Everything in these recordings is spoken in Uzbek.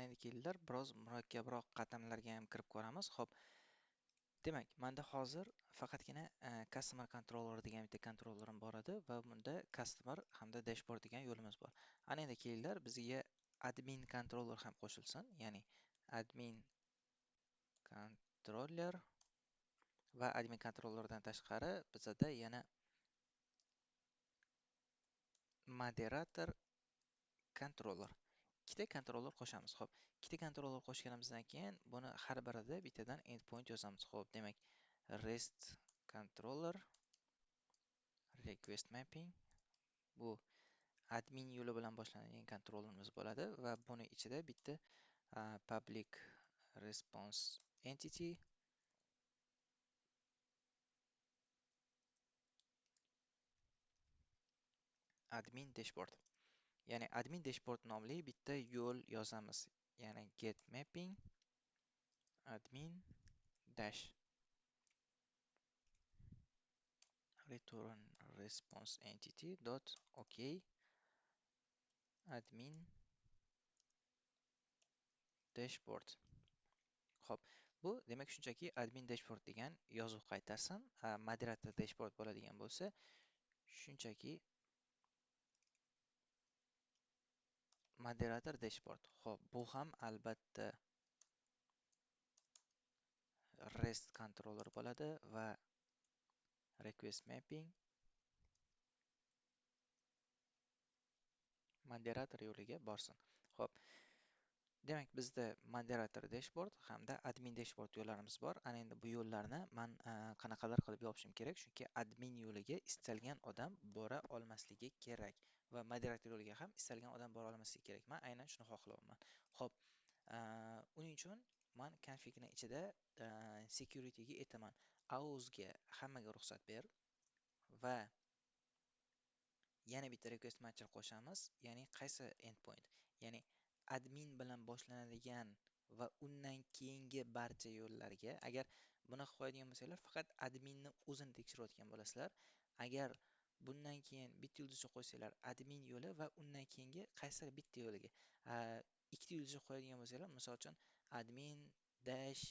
Ana endi kelinglar, biroz murakkabroq qadamlarga ham kirib ko'ramiz. Xo'p, demak, menda hozir faqatgina customer controller degan bitta kontrollerim bor edi va bunda customer hamda dashboard degan yo'limiz bor. Ana endi kelinglar, bizga admin controller ham qo'shilsin, ya'ni admin controller va admin controllerdan tashqari bizada yana moderator controller. Ikkita kontroller qo'shamiz. Xo'p, ikkita kontroller qo'shganimizdan keyin buni har birida bittadan endpoint yozamiz. Xo'p, demak, REST controller request mapping bu admin yo'li bilan boshlanadigan kontrollerimiz bo'ladi va buni ichida bitta public response entity admin dashboard. Ya'ni admin dashboard nomli bitta yo'l yozamiz. Ya'ni get mapping admin dash return response entity dot okay admin dashboard. Xo'p, bu demak shunchaki admin dashboard degan yozuv qaytarsin. Moderator dashboard bo'ladigan bo'lsa, shunchaki moderator dashboard. Xo'p, bu ham albatta REST controller bo'ladi va request mapping moderator yo'liga borsin. Xo'p, demak bizda moderator dashboard hamda admin dashboard yo'llarimiz bor. Ana endi bu yo'llarni men qanaqadir qilib yopishim kerak, chunki admin yo'liga istalgan odam bora olmasligi kerak va moderator yo'liga ham istalgan odam bora olmasligi kerak. Men aynan shuni xohlayapman. Xo'p, uning uchun men configni ichida securityga aytaman. Authga hammaga ruxsat ber va yana bitta request matcher qo'shamiz, ya'ni qaysi endpoint, ya'ni admin bilan boshlanadigan va undan keyingi barcha yo'llarga. Agar buni qo'yadigan bo'lsanglar, faqat adminni o'zini tekshirayotgan bo'lasizlar. Agar bundan keyin bitta yulduzcha qo'ysanglar, admin yo'li va undan keyingi qaysi bitta yo'liga, ikkita yulduzcha qo'yadigan bo'lsanglar, misol uchun admin dash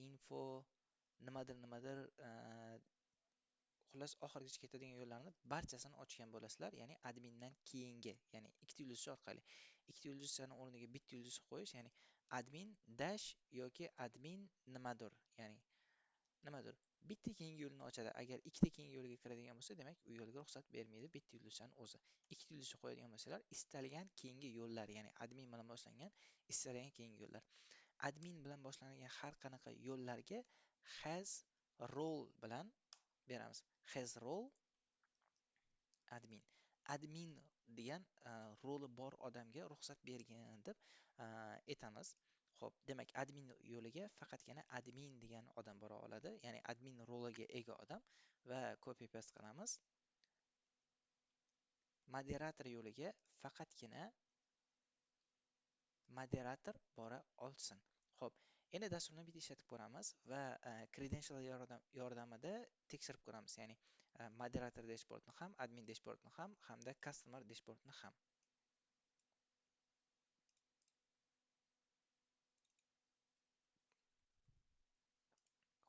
info nimadir nimadir, xullas oxirigacha ketadigan yo'llarni barchasini ochgan bo'lasizlar, ya'ni admindan keyingi, ya'ni ikkita yulduzcha orqali. Ikkita yulduzchani o'rniga bitta yulduz qo'yish, ya'ni admin dash yoki admin nimadir, ya'ni nimadir bitta keyingi yo'lni ochadi. Agar ikkita keyingi yo'lga kiradigan bo'lsa, demak u yo'lga ruxsat bermaydi bitta yulduzchani o'zi. Ikkita yulduzcha qo'yadigan bo'lsalar, istalgan keyingi yo'llar, ya'ni admin bilan boshlangan istalgan keyingi yo'llar. Admin bilan boshlangan har qanaqa yo'llarga has role bilan beramiz. Has role admin. Admin degan roli bor odamga ruxsat bergin deb aytamiz. Xo'p, demak admin yo'liga faqatgina admin degan odam bora oladi, ya'ni admin roliga ega odam va copy paste qilamiz. Moderator yo'liga faqatgina moderator bora olsin. Xo'p, endi dasturni bitta ishlatib ko'ramiz va credential yordamida tekshirib ko'ramiz, ya'ni moderator dashboardni ham, admin dashboardni ham, hamda customer dashboardni ham.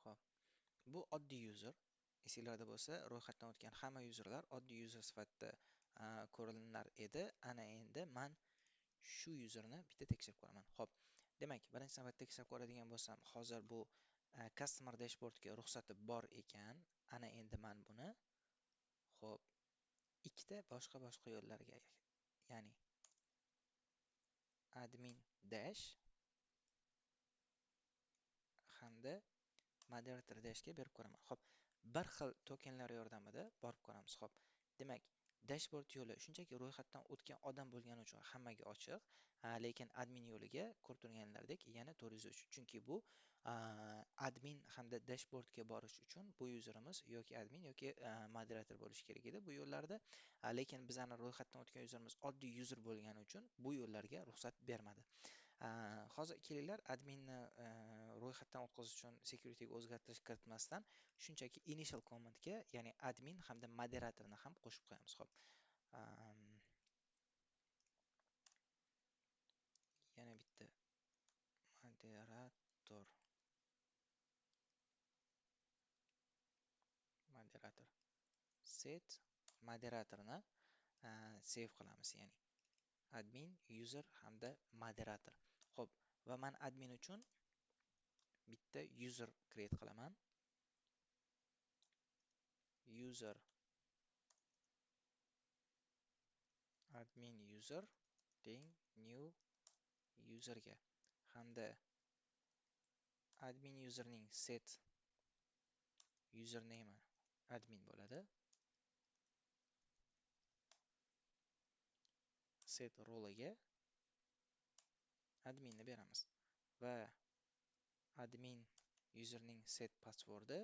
Xo'p, bu oddiy user. Esinglarda bo'lsa, ro'yxatdan o'tgan hamma userlar oddiy user sifatida ko'rinar edi. Ana endi men shu userni bitta tekshirib ko'raman. Xo'p, demak, birinchi navbatda tekshirib ko'radigan bo'lsam, hozir bu customer dashboardga ruxsati bor ekan. Ana endi men buni, xo'p, ikkita boshqa yo'llarga, ya'ni admin dash hamda moderator dashga berib ko'raman. Xo'p, bir xil tokenlar yordamida borib ko'ramiz. Xo'p, demak, dashboard yo'li shunchaki ro'yxatdan o'tgan odam bo'lgani uchun hammaga ochiq, lekin admin yo'liga ko'rib turganlaridek yana 403, chunki bu admin hamda dashboardga borish uchun bu userimiz yoki admin yoki moderator bo'lishi kerak edi bu yo'llarda, lekin bizani ro'yxatdan o'tgan userimiz oddiy user bo'lgani uchun bu yo'llarga ruxsat bermadi. Hozir kelinglar, adminni ro'yxatdan o'tkazish uchun securityga o'zgartirish kiritmasdan shunchaki initial commandga, ya'ni admin hamda moderatorni ham qo'shib qo'yamiz. Xo'p, yana bitta Moderator. Moderator. Set moderatorni save qilamiz, ya'ni admin, user hamda moderator. Xo'p, va men admin uchun bitta user create qilaman. User admin user teng new userga hamda admin userning set username admin bo'ladi. Set roliga adminni beramiz va admin userning set passwordi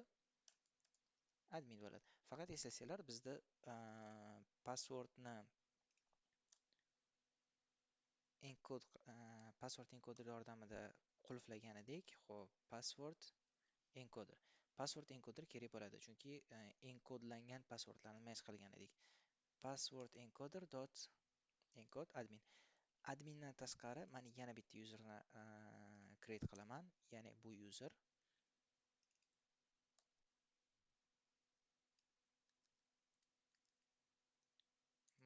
admin bo'ladi. Faqat eslasanglar, bizda passwordni encode, password encoder yordamida qulflagan edik. Xo'p, password encoder. Password encoder kerak bo'ladi, chunki enkodlangan passwordlarni match qilgan edik. Password encoder dot encode admin. Admindan tashqari men yana bitta userni create qilaman, ya'ni bu user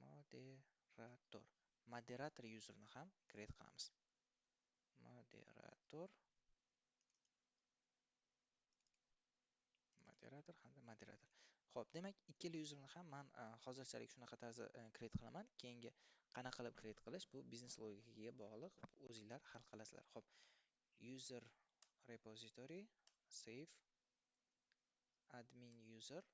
moderator. Moderator userni ham create qilamiz. Moderator, moderator hamda moderator. Xo'p, demak, ikkala userni ham men hozirchalik shunaqa tarzda create qilaman. Keyingi qanaqa qilib create qilish bu biznes logikaga bog'liq, o'zinglar hal qilasizlar. Xo'p, user repository save admin user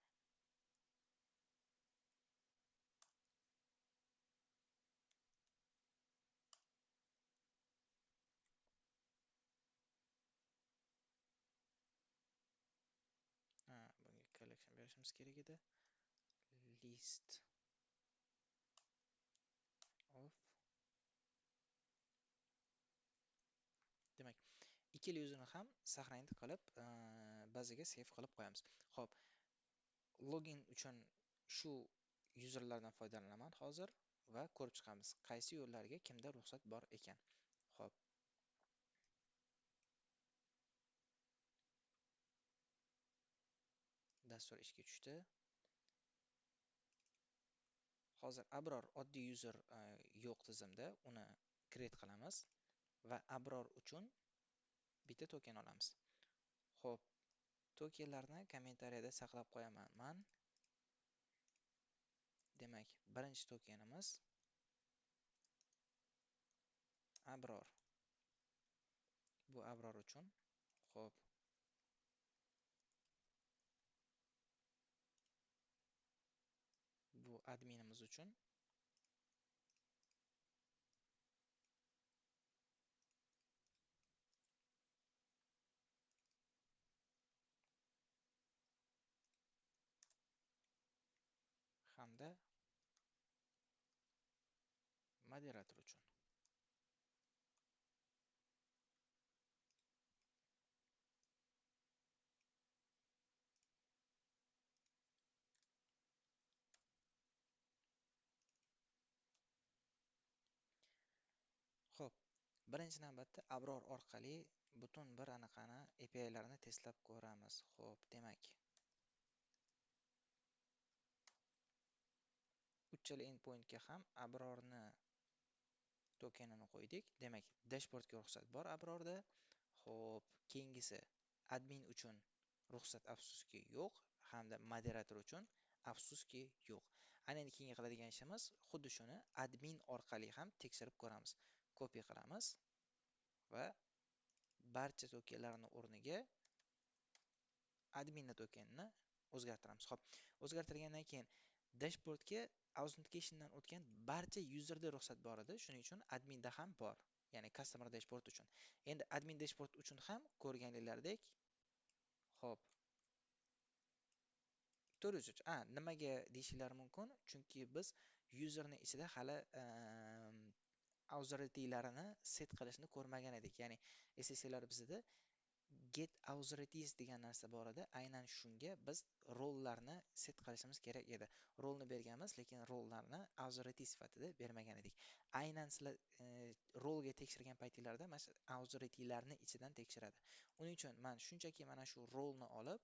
bunga collection berishimiz kerak edi. List of. Demak, ikkala userni ham saqlanib qilib, bazaga save qilib qo'yamiz. Xo'p, login uchun shu userlardan foydalanaman hozir va ko'rib chiqamiz qaysi yo'llarga kimda ruxsat bor ekan. Xo'p. Dastur ishga tushdi. Hozir Abror oddiy user yo'q tizimda, uni create qilamiz va Abror uchun bitta token olamiz. Xo'p, tokenlarni kommentariyada saqlab qo'yaman man. Demak, birinchi tokenimiz Abror. Bu Abror uchun. Xo'p. Bu adminimiz uchun. Hamda moderator uchun. Xo'p, birinchi navbatda Abror orqali butun bir anaqani API'larni testlab ko'ramiz. Xo'p, demak, uchala endpointga ham Abrorni tokenini qo'ydik. Demak, dashboardga ruxsat bor Abrorda. Xo'p, keyingisi admin uchun ruxsat afsuski yo'q hamda moderator uchun afsuski yo'q. Ana endi keyingi qiladigan ishimiz xuddi shuni admin orqali ham tekshirib ko'ramiz. Copy qilamiz va barcha tokenlarni o'rniga adminni tokenini o'zgartiramiz. Xo'p, o'zgartirgandan keyin dashboardga authenticationdan o'tgan barcha userda ruxsat bor edi. Shuning uchun adminda ham bor, ya'ni customer dashboard uchun. Endi admin dashboard uchun ham ko'rganinglardek, xo'p, 403. Nimaga deyishingiz mumkin? Chunki biz userni ichida hali authority'larini set qilishni ko'rmagan edik. Ya'ni SSL'lar bizda Get authorities degan narsa bor edi. Aynan shunga biz rollarni set qilishimiz kerak edi. Rolni berganmiz, lekin rollarni authority sifatida bermagan edik. Aynan sizlar rolga tekshirgan paytinglarda mana shu authoritylarni ichidan tekshiradi. Uning uchun men shunchaki mana shu rolni olib,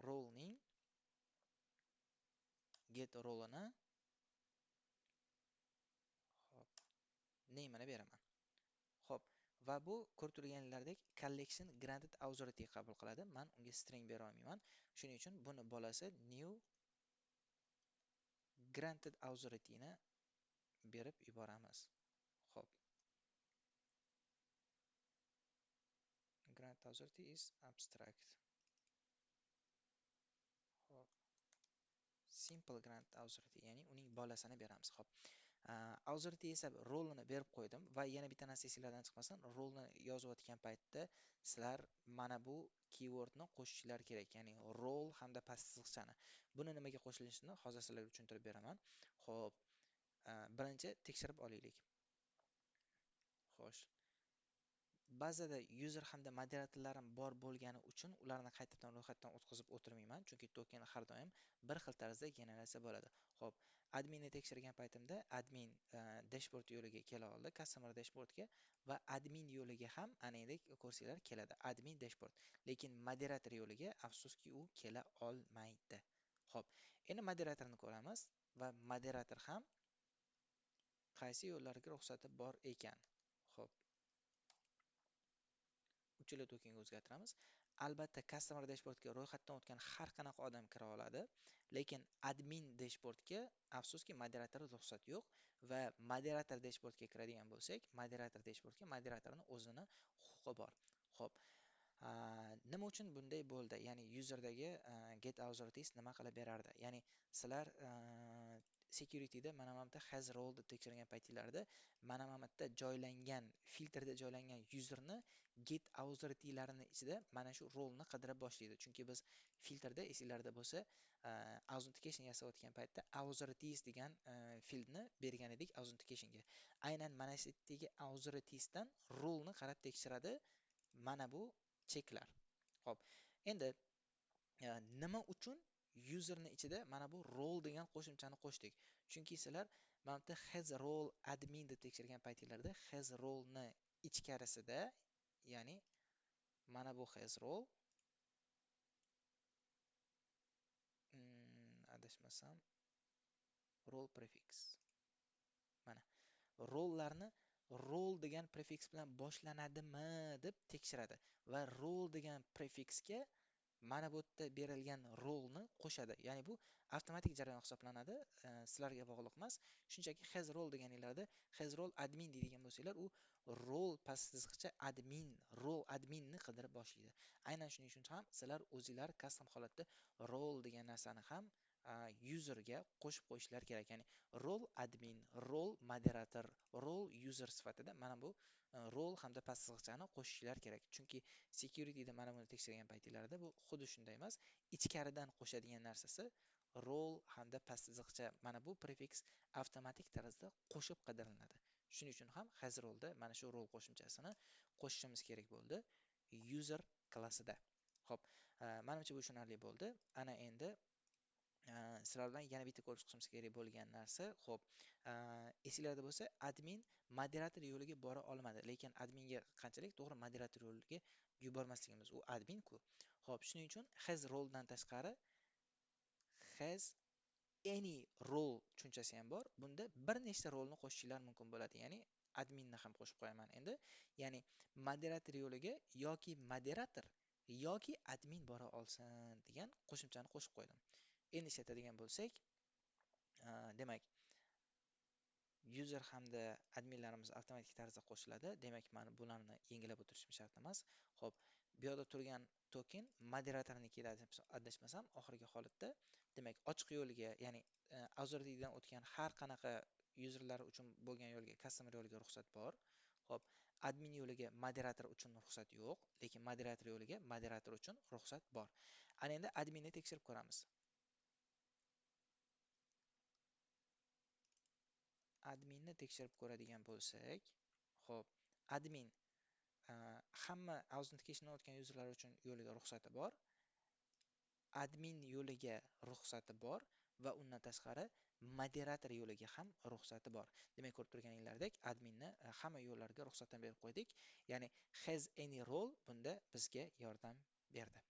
rolning get rolini hop name'ini beraman. Xo'p, va bu ko'rib turganlaridek collection granted authority qabul qiladi. Men unga string bera olmayman. Shuning uchun buni bolasi new granted authority ni berib yuboramiz. Xo'p. Grant authority is abstract. Xo'p. Simple grant authority, ya'ni uning bolasini beramiz. Xo'p. Authority esa rolini berib qo'ydim va yana bitta narsa esinglardan chiqmasin, rolni yozayotgan paytda sizlar mana bu keywordni qo'shishlar kerak, ya'ni rol hamda past chiziqchani. Buni nimaga qo'shilishini hozir sizlarga tushuntirib beraman. Xo'p, birinchi tekshirib olaylik. Xo'sh. Ba'zida user hamda moderatorlarim bor bo'lgani uchun ularni qaytadan ro'yxatdan o'tkazib o'tirmayman, chunki token har doim bir xil tarzda generatsiya bo'ladi. Xo'p, adminni tekshirgan paytimda admin dashboard yo'liga kela oldi, customer dashboardga va admin yo'liga ham ana endi ko'rsanglar keladi, admin dashboard. Lekin moderator yo'liga afsuski u kela olmaydi. Xo'p, endi moderatorni ko'ramiz va moderator ham qaysi yo'llarga ruxsati bor ekan. Xo'p. Uchala tokenga o'zgartiramiz. Albatta customer dashboardga ro'yxatdan o'tgan har qanaqa odam kira oladi, lekin admin dashboardga afsuski moderator ruxsat yo'q va moderator dashboardga kiradigan bo'lsak, moderator dashboardga moderatorning o'zini huquqi bor. Xo'p, nima uchun bunday bo'ldi? Ya'ni userdagi get authorities nima qilib berardi? Ya'ni sizlar securityda mana bu yerda has role deb tekshirgan paytinglarda mana bu yerda joylangan filtrda joylangan userni get authoritylarini ichida mana shu rolni qidirib boshlaydi. Chunki biz filtrda esinglarda bo'lsa, authentication yasayotgan paytda authorities degan fieldni bergan edik authenticationga. Aynan mana shu yerdagi authoritiesdan rolni qarab tekshiradi mana bu cheklar. Xo'p, endi nima uchun userni ichida mana bu role degan qo'shimchani qo'shdik? Chunki sizlar mana bu yerda has role admin deb tekshirgan paytinglarda has role ni ichkarisida, ya'ni mana bu has role, adashmasam role prefix. Mana rollarni role degan prefiks bilan boshlanadimi deb tekshiradi va role degan prefiksga mana bu yerda berilgan rolni qo'shadi. Ya'ni bu avtomatik jarayon hisoblanadi, sizlarga bog'liq emas. Shunchaki has role deganinglarda has role admin deydigan bo'lsanglar, u role past chiziqcha admin, role adminni qidirib boshlaydi. Aynan shuning uchun ham sizlar o'zinglar custom holatda role degan narsani ham userga qo'shib qo'yishlar kerak. Ya'ni role admin, role moderator, role user sifatida mana bu role hamda past chiziqchani qo'shishlar kerak. Chunki securityda mana buni tekshirgan paytinglarda bu xuddi shunday emas. Ichkaridan qo'shadigan narsasi role hamda past chiziqcha, mana bu prefiks avtomatik tarzda qo'shib qidiriladi. Shuning uchun ham has rolda mana shu role qo'shimchasini qo'shishimiz kerak bo'ldi user klassida. Xo'p, menimcha bu tushunarli bo'ldi. Ana endi sizlar bilan yana bitta ko'rib chiqishimiz kerak bo'lgan narsa, xo'p, esinglarda bo'lsa, admin moderator yo'liga bora olmadi, lekin adminga qanchalik to'g'ri moderator yo'liga yubormasligimiz, u admin-ku. Xo'p, shuning uchun has role dan tashqari has any role tushunchasi ham bor. Bunda bir nechta rolni qo'shishlar mumkin bo'ladi. Ya'ni adminni ham qo'shib qo'yaman endi. Ya'ni moderator yo'liga yoki moderator yoki admin bora olsin degan qo'shimchani qo'shib qo'ydim. Endi ishlatadigan bo'lsak, demak, user hamda adminlarimiz avtomatik tarzda qo'shiladi. Demak, men bularni yangilab o'tirishim shart emas. Xo'p, bu yoqda turgan token moderatorniki adashmasam oxirgi holatda, demak, ochiq yo'lga, ya'ni authoritydan o'tgan har qanaqa userlar uchun bo'lgan yo'lga, customer yo'liga ruxsat bor. Xo'p, admin yo'liga moderator uchun ruxsat yo'q, lekin moderator yo'liga moderator uchun ruxsat bor. Ana endi adminni tekshirib ko'ramiz. Adminni tekshirib ko'radigan bo'lsak, xo'p, admin Hamma authenticationdan o'tgan userlar uchun yo'liga ruxsati bor, admin yo'liga ruxsati bor va undan tashqari moderator yo'liga ham ruxsati bor. Demak, ko'rib turganinglardek, adminni hamma yo'llarga ruxsatdan berib qo'ydik. Ya'ni has any role bunda bizga yordam berdi.